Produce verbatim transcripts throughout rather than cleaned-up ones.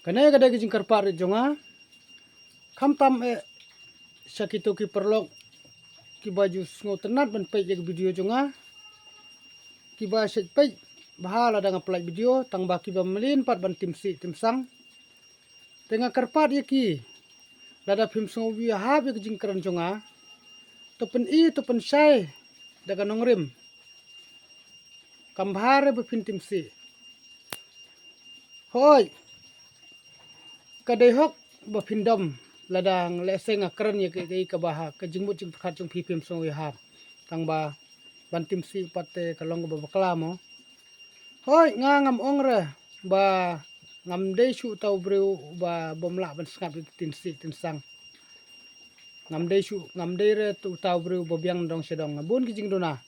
Kane ka dei ka jingkyrpad rit jong nga. Khamtam eh sha kito ki paralok kiba ju sngewtynnat ban peit ïa ka video jong nga, kiba shait peit bha lada nga pynlait video, tang ba kiba mlien pat ban tim sih tim sang. Te nga kyrpad ïa ki, lada phim sngew ïahap ïa ka jingkren jong nga, to pyni, to pynshai da ka nongrim. Kam bha re ba phin tim sih. Hooid, ka dei hok ba phin dom lada lehse nga kren ïa ka, ka, kaba ha ka jingmut jingpyrkhat jong phi phim sngew ïahap, tang ba ban tim sih pat te ka long kaba bakla mo. Hooid, nga ngam ong re ba ngam dei shuh uta u briew ba bym lah ban sngap ïa ka tin sih tin sang. Ngam dei shuh, ngam dei re uta u briew ba biang nadong shadong. Nga bun ki jingduna.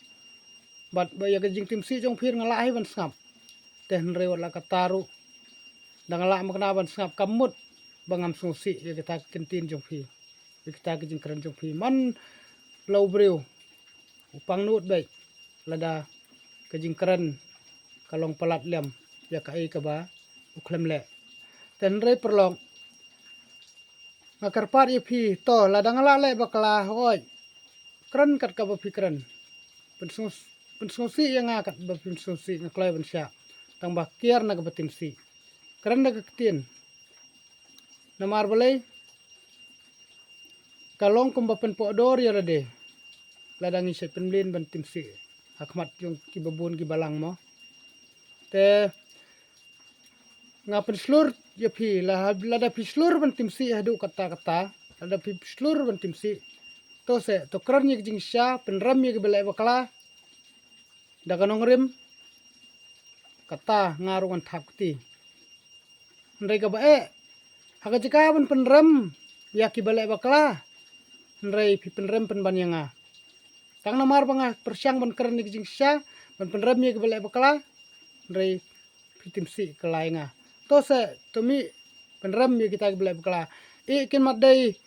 Bad ba ïa ka jingtim sih jong phi nga lah hi ban sngap. Te hynrei wat la katta ruh, da nga lah makna ban sngap, kam mut ba ngam sngewsih ïa kita ki ktien jong phi, ïa kita ki jingkren jong phi. Man la u briew u pang nud beit lada ka jingkren ka long palat lem ïa kaei kaba u khlem leh. Te hynrei paralok, nga kyrpad ïa phi, to lada nga lah leh bakla, hooid, kren kat kaba phi kren. Pynsngew, pynsngewsih ïa nga kat ba phi pynsngewsih, nga kloi ban shah. Tang ba kiar na kaba tim sih. Kren da ka ktien. Namar balei? Ka long kumba pynpoh dor ïa lade lada ngi shait pynmlien ban tim sih ha khmat jong kiba bun ki balang mo. Te nga pynshlur ïa phi, la, lada phi shlur ban tim sih haduh katta katta, lada phi shlur ban tim sih, to se, to kren ïa ka jingshisha, pynrem ïa kiba leh bakla da ka nongrim. Katta nga ruh ngan thap kti. Hynrei kaba eh, ha ka jaka ban pynrem ïa kiba leh bakla, hynrei phi pynrem pynban ïa nga. Tang namar ba nga pyrshang ban kren ïa ka jingshisha, ban pynrem ïa kiba leh bakla, hynrei phi tim sih kylla ïa nga. To se, to mih pynrem ïa kita kiba leh bakla. I kin mat dei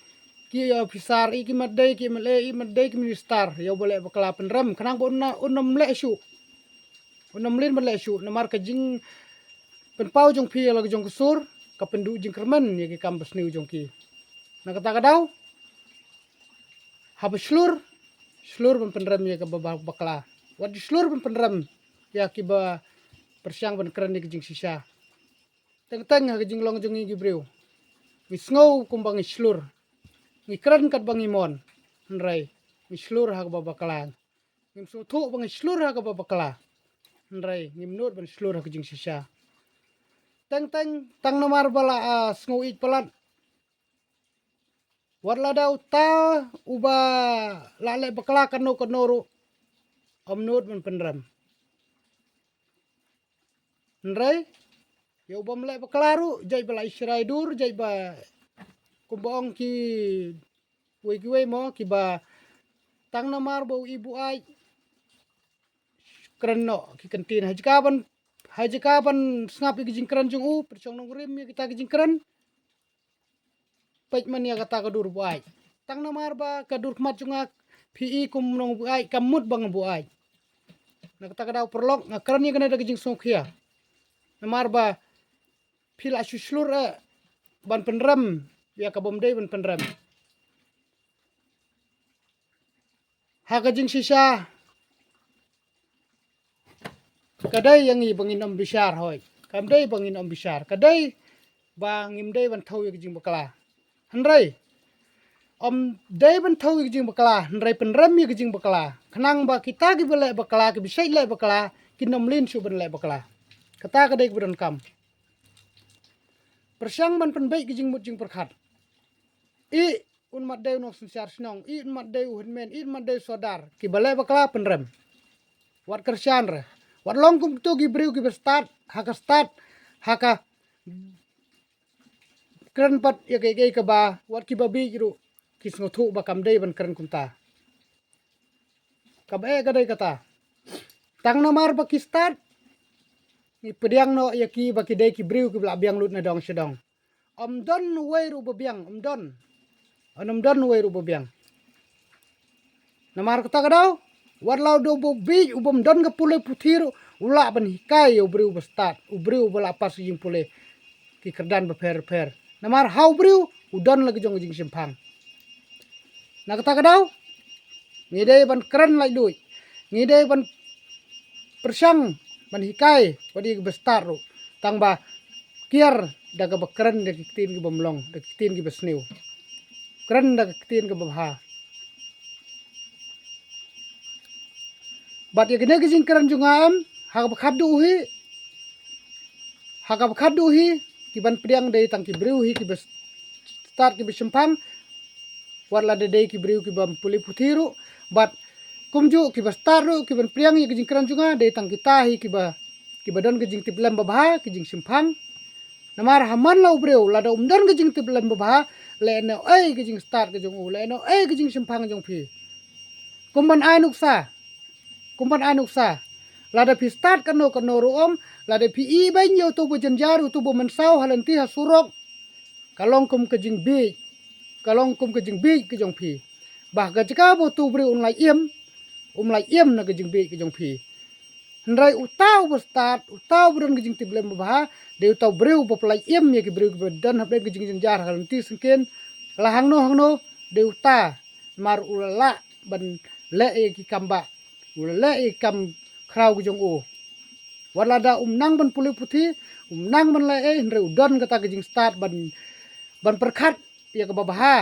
ki officer, i kin mat dei ki M L A, i mat dei ki minister, ïa uba leh bakla pynrem. Khnang ba un na, un ym leh shuh. Un ym mlien ban leh shuh, namar ka jingpynpaw jong phi ïa la ka jong ka sur ka pynduh jingkyrmen ïa ki kam basniew jong ki. Na kata ka daw, haba shlur, shlur ban pynrem ïa kaba ba-, bakla. Wat ju shlur ban pynrem ïa kiba pyrshang ban kren ïa ka jingshisha. Teng teng ha ka jinglong jong ngi ki briew, ngi sngew kumba ngi shlur, ngi kren katba ngi mon, hynrei ngi shlur ha kaba bakla. Ngim sngewthuh ba ngi shlur ha kaba bakla, hynrei ngim nud ban shlur ha ka jingshisha. Teng teng tang namar ba la, ah, sngew ïeit palat. Wat lada uta uba la leh bakla kano kano ruh, ym nud ban pynrem. Hynrei ïa u bym leh bakla ruh, jait ba la i shrai dur, jait ba kumba ong kiwei kiwei mo, kiba tang namar ba u i buaid, kren noh ki ktien. Ha jaka ban, ha jaka ban sngap ïa ki jingkren jong u, pyrshang nongrim ïa kita ki jingkren. Peit man ïa kata ka dur buaid. Tang namar ba ka dur khmat jong nga, phi i kum nongbuaid, kam mut ba nga buaid. Na kata ka daw paralok, nga kren ïa kane da ka jingsngewkhia. Namar ba phi la shu shlur eh ban pynrem ïa ka bym dei ban pynrem. Ha ka jingshisha, ka dei ïa ngi ba ngin ym bishar, hooid. Kam dei ba ngin ym bishar. Ka dei ba ngim dei ban thew ïa ka jingbakla. Hynrei ym dei ban thew ïa ka jingbakla, hynrei pynrem ïa ka jingbakla. Khnang ba kita kiba leh bakla, kiba shait leh bakla, kin ym mlien shuh ban leh bakla. Kata ka dei kaba donkam. Pyrshang ban pynbeit ka jingmut jingpyrkhat. I un mat dei u nongsynshar shnong, i un mat dei u hynmen, i un mat dei u sordar, kiba leh bakla pynrem. Wat kyrshan re. Wat long kum kito ki briew kiba stad ha ka stad, ha ka kren pat ïa kaei kaei kaba, wat kiba bieit ruh ki sngewthuh ba kam dei ban kren kumta. Kaba eh ka dei kata. Tang namar ba ki stad, ngi pdiang noh ïa ki ba ki dei ki briew kiba la biang lut na dong sha dong. Ym don uwei ruh ba biang, ym don. Ym don uwei ruh ba biang. Namar kata ka daw, wat la u dei uba bieit, u bym don ka pule puthi ruh, u lah ban hikai ïa u briew ba stad, u briew ba la pass ïa ka jingpule. ki kyrdan bapher bapher. Namar ha u briew u don la ka jong ka jingshemphang. Na kata ka daw, ngi dei ban kren laitluid, ngi dei ban pyrshang ban hikai wat ïa kiba stad ruh, tang ba kiar da kaba kren da ki ktien kiba mlong, da ki ktien kiba sniew, kren da ki ktien kiba bha. Bad ïa kane ka jingkren jong nga em, ha kaba khatduh hi, ha kaba khatduh hi, ki ban pdiang dei tang ki briew hi kiba stad kiba shemphang, wat lada dei ki briew kiba pule puthi ruh, bad kumjuh kiba stad ruh, ki ban pdiang ïa ka jingkren jong nga dei tang kita hi kiba, kiba don ka jingtiplem babha, ka jingshemphang. Namar ha man la u briew lada um don ka jingtiplem babha, lehnohei ka jingstad ka jong u, lehnohei ka jingshemphang jong phi. Kum ban ai nuksa, kum ban ai nuksa, lada phi stad kano kano ruh ong, lada phi ibeiñ ïa uto uba jynjar, uto uba mynsaw ha lynti ha surok, ka long kum ka jingbieit, ka long kum ka jingbieit ka jong phi. Ba ka jaka ba uto u briew un lait im, um lait im na ka jingbieit ka jong phi. Hynrei uta uba stad, uta uba don ka jingtiplem babha, dei uta u briew uba pynlait im ïa ki briew kiba don hapdeng ka jingjynjar ha lynti syngkien, la hangno hangno, dei uta, namar u la lah ban leh ïa ki kam bah, u la leh ïa ki kam khraw ka jong u. Wat lada um nang ban pule puthi, um nang ban leh ei, hynrei u don kata ka jingstad ban, ban pyrkhat ïa kaba bha,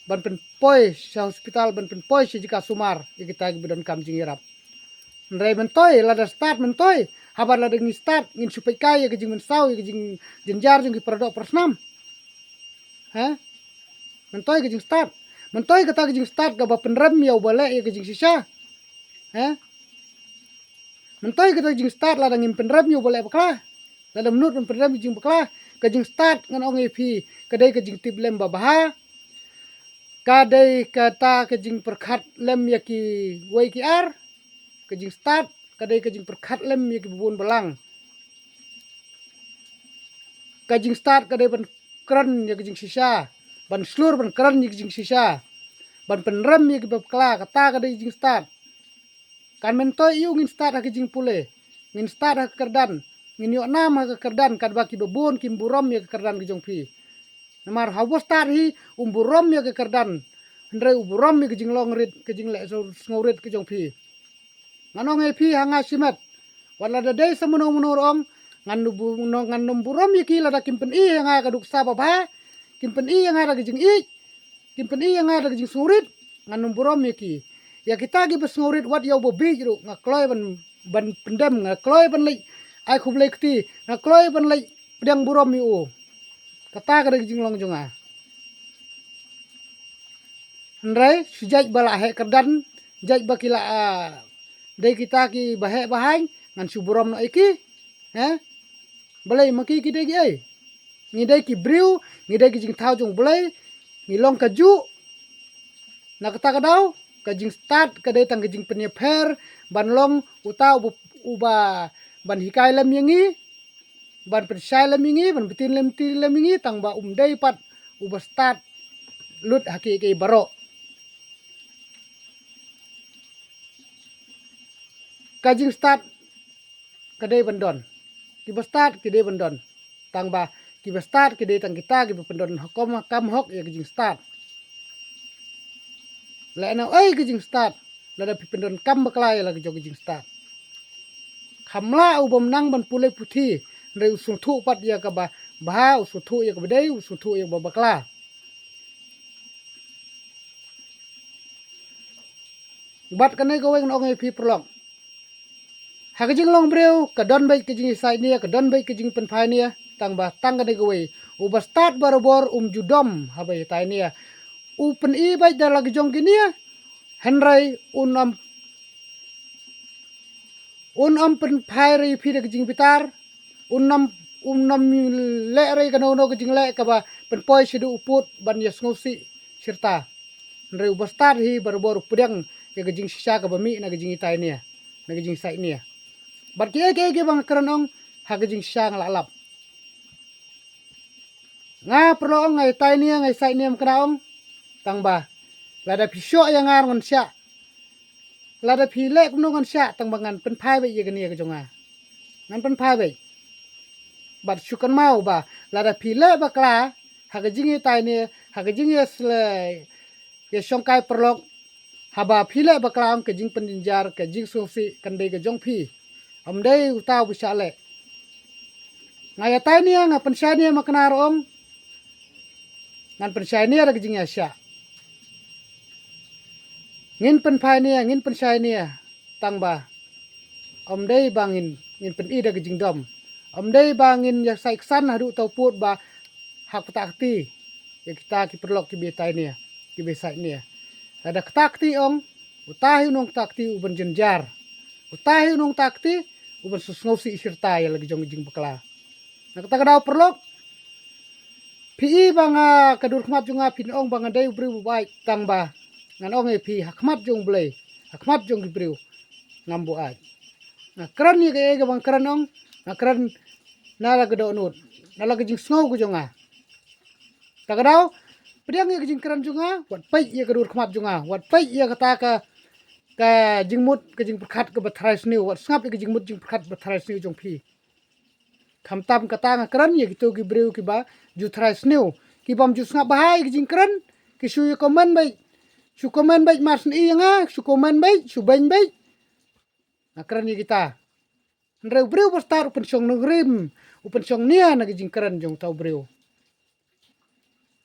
ban pynpoi sha hospital, ban pynpoi sha jaka sumar ïa kita kiba donkam jingïarap. Hynrei myntoi lada stad myntoi, haba lada ngi stad ngin shu peit kai ïa ka jingmynsaw, ïa ka jingjynjar jong ki paradoh parasnam. Ha? Myntoi ka jingstad, myntoi kata ka jingstad kaba pynrem ïa uba leh ïa ka jingshisha. Ha? Myntoi kata ka jingstad lada ngim pynrem ïa uba leh bakla, lada mynta ngim pynrem ïa ka jingbakla. Ka jingstad ngan ong ïa phi, ka dei ka jingtiplem babha, ka dei kata ka jingpyrkhat lem ïa kiwei ki ar. Ka jingstad ka dei ka jingpyrkhat lem ïa kiba bun balang. Ka jingstad ka dei ban kren ïa ka jingshisha, ban shlur ban kren ïa ka jingshisha, ban pynrem ïa kiba bakla, kata ka dei jingstad. Kan myntoi ïa u ngin stad ha ka jingpule, ngin stad ha ka kyrdan, ngin ïoh nam ha ka kyrdan, katba kiba bun kim burom ïa ka kyrdan ka jong phi. Namar haba u stad hi um burom ïa ka kyrdan, hynrei u burom ïa ka jinglong rit, ka jingleh sngewrit ka jong phi. Ngan ong ïa phi ha nga shimet, wat lada dei sa mano mano ruh ong, ngan nym bu-, ngan nym burom ïa ki lada kim pyni ïa nga ka nuksa babha, kim pyni ïa nga da ka jingïeit, kim pyni ïa nga da ka jingsngewrit, ngan nym burom ïa ki. Ïa kita kiba sngewrit wat ïa uba bieit ruh nga kloi ban, ban pyndem, nga kloi ban leit ai khublei kti, nga kloi ban leit pdiang burom ïa u. Kata ka dei ka jinglong jong nga. Hynrei shu jait ba la heh kyrdan, jait ba ki la, ah, dei kita kiba heh ba haiñ, ngan shu burom noh ïa ki. He? Balei, ma ki ki dei kiei? Ngi dei ki briew, ngi dei ki jingthaw jong U Blei, ngi long kajuh. Na kata ka daw ka jingstad ka dei tang ka jingpynïapher ban long uta uba, uba ban hikai lem ïa ngi, ban pynshai lem ïa ngi, ban btin lem ti lem ïa ngi, tang ba um dei pat uba stad lut ha kiei kiei baroh. Ka jingstad ka dei ban don. Kiba stad ki dei ban don. Tang ba kiba stad ki dei tang kita kiba pyndon hukum kam hok ïa ka jingstad. Lehnohei ka jingstad lada phi pyndonkam bakla ïa la ka jong ka jingstad. Kham lah u bym nang ban pule puthi, hynrei u sngewthuh pat ïa kaba bha, u sngewthuh ïa kaba dei, u sngewthuh ïa kaba bakla. Bad kane kawei ngan ong ïa phi paralok, ha ka jinglong briew ka don beit ka jingïasaid nia, ka don beit ka jingpynphai nia, tang ba tang kane kawei, uba stad barabor um ju dom haba ïatai nia. U pyni beit da la ka jong ki nia, hynrei un ym, un ym pynphai re ïa phi da ka jingbitar, un ym, un ym leh re kano kano ka jingleh kaba pynpoi shaduh u pud ban ïasngewsih shirta. Hynrei uba stad hi barabor u pdiang ïa ka jingshisha kaba mih na ka jingïatai nia, na ka jingïasaid nia. Bad kiei kiei kiba nga kren ong, ha ka jingshisha nga la lap. Nga paralok ong, nga ïatai nia, nga ïasaid nia, ym kena ong. Tang ba lada phi shoh ïa nga ruh ngan shah. Lada phi leh kumno ngan shah, tang ba ngan pynphai beit ïa kane ka jong nga. Ngan pynphai beit. Bad shu kynmaw ba lada phi leh bakla ha ka jingïatai ne, ha ka jingïasleh, ïashongkai paralok, haba phi leh bakla ong ka jingpynjynjar, ka jingsngewsih kan dei ka jong phi. Ym dei uta uba shah leh. Nga ïatai ne, nga pynshai ne, ma kane ruh ong ngan pynshai ne da ka jingïashah. Ngin pynphai ne, ngin pynshai ne, tang ba ym dei ba ngin, ngin pyni da ka jingdom. Ym dei ba ngin ïasaid ksan haduh tau pud ba hap ktah kti ïa kita ki paralok kiba ïatai ne, kiba ïasaid ne. Lada ktah kti ong, uta hi u nongktah kti uban jynjar. Uta hi u nongktah kti uban sngewsih shirta ïa la ka jong ka jingbakla. Na kata ka daw paralok, phi i ba nga, ka dur khmat jong nga, phin ong ba nga dei u briew uba ait, tang ba ngan ong ïa phi, ha khmat jong U Blei, ha khmat jong ki briew, ngam buaid. Nga kren ïa kaei kaba nga kren ong, nga kren na la ka dohnud, na la ka jingsngew ka jong nga. Ta ka daw, pdiang ïa ka jingkren jong nga, wat peit ïa ka dur khmat jong nga, wat peit ïa kata ka, ka jingmut ka jingpyrkhat kaba tharai sniew, wat sngap ïa ka jingmut jingpyrkhat ba tharai sniew jong phi. Khamtam kata nga kren ïa kito ki briew kiba ju tharai sniew, ki bym ju sngap bha ïa ka jingkren, ki shu ïa comment beit. Shu comment beit, mar sngewsih ïa nga, shu comment beit, shu beiñ beit. Nga kren ïa kita. Hynrei u briew ba stad u pynshong nongrim, u pynshong nia na ka jingkren jong uta u briew.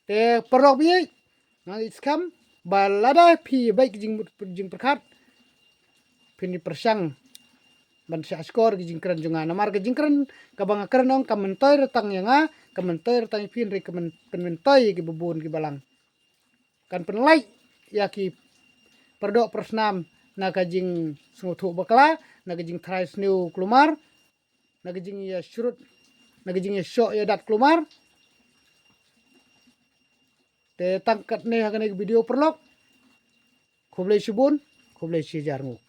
Te paralok ba ïeit, nga ngeit skhem ba lada phi beit ka jing, jingpyrkhat, phin ïa pyrshang ban shah shkor ka jingkren jong nga. Namar ka jingkren kaba nga kren ong kam myntoi re tang ïa nga, kam myntoi re tang ïa phi, hynrei ka myn, pynmyntoi ïa kiba bun kiba lang. Kan pynlait ïa ki paradoh parasnam na ka jingsngewthuh bakla, na ka jingtharai sniew kulmar, na ka jingïashrut, na ka jingïashoh ïadat kulmar. Te tang katne ha kane ka video paralok. Khublei shibun, khublei shihajar nguh.